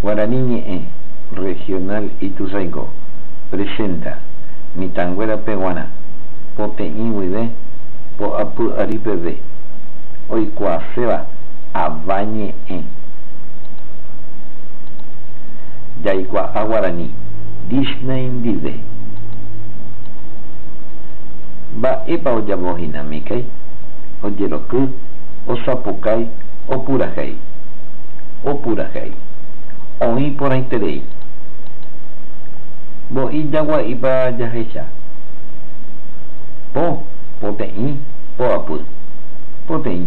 Guarani Ñe'ẽ Regional Ituzaingó presenta mitãnguérape g̃uarã poteĩ guive poapy ary peve oikuaaséva Avañe'ẽ. Jaikuaa Guarani Disney ndive. Mba'épa ojapohína Mickey? Ojeroky, osapukái, opurahéi. Opurahéi. Oĩ porãiterei. Mbo'i jagua'ípa jahecha. Po, poteĩ, poapy. Poteĩ.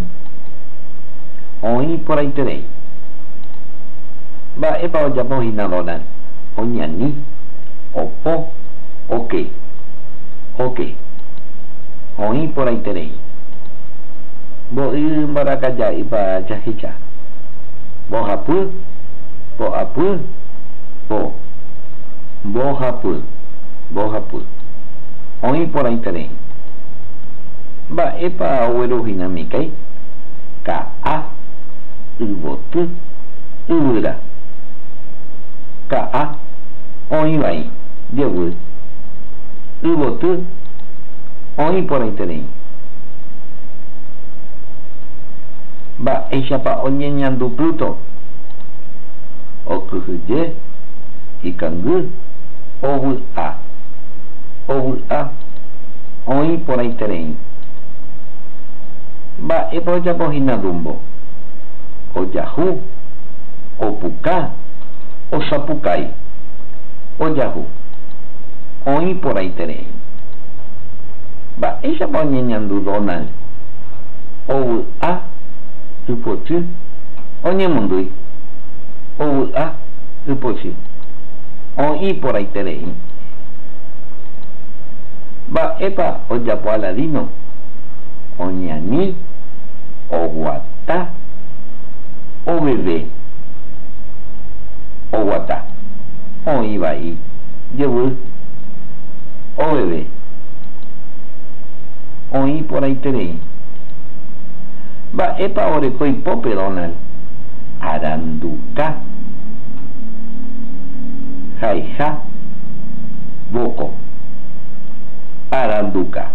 Oĩ porãiterei. Mba'épa ojapohína Donald? Oñani, opo, oke. Oke. Oĩ porãiterei. Mbo'y mbarakaja'ípa jahecha. Mbohapy, poapy, po. Mbohapy, mbohapy. Oĩ porãiterei. Mba'épa ogueruhína Mickey? Ka'a, yvoty, yvyra. Ka'a, oĩ vai, jevy. Yvoty, oĩ porãiterei. Mba'éichapa oñeñandu Pluto? Okyhyje, ikangy, ovy'a. Ovy'a, oĩ porãiterei. Mba'épa ojapohína Dumbo? Ojahu, opuka, osapukái. Ojahu, oĩ porãiterei. Mba'éichapa oñeñandu Donald? Ovy'a, ipochy, oñemondýi. Ovy'a, ipochy. Oĩ porãiterei. Mba'épa ojapo Aladino? Oñani, oguata, oveve. Oguata. Oĩ vai. Jevy. Oveve. Oĩ porãiterei. Mba'épa oreko ipópe Donald? Aranduka. Haiha. Voko. Aranduka.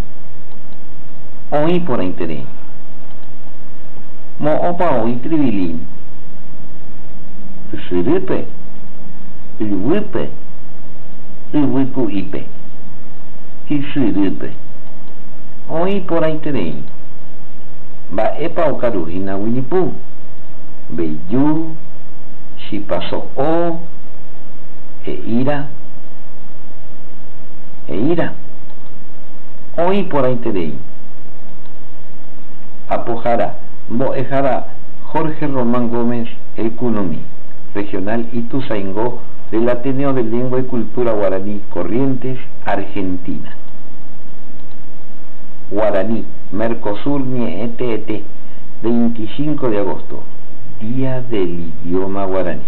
Oĩ porãiterei. Mo'õpa oĩ Tribilín? Ysyrýpe, yvýpe, yvyku'ípe. Ysyrýpe. Oĩ porãiterei. Mba'épa okaruhína Winnie Pooh? Mbeju, chipa so'o, eíra, eíra. Oĩ porãiterei. Apohára, mbo'ehára Jorge Román Gómez Ekunumi, Regional Ituzaingó del Ateneo de Lengua y Cultura Guaraní, Corrientes, Argentina. Guaraní, Mercosur Ñe'ẽ teete, 25 de agosto, Día del Idioma Guaraní.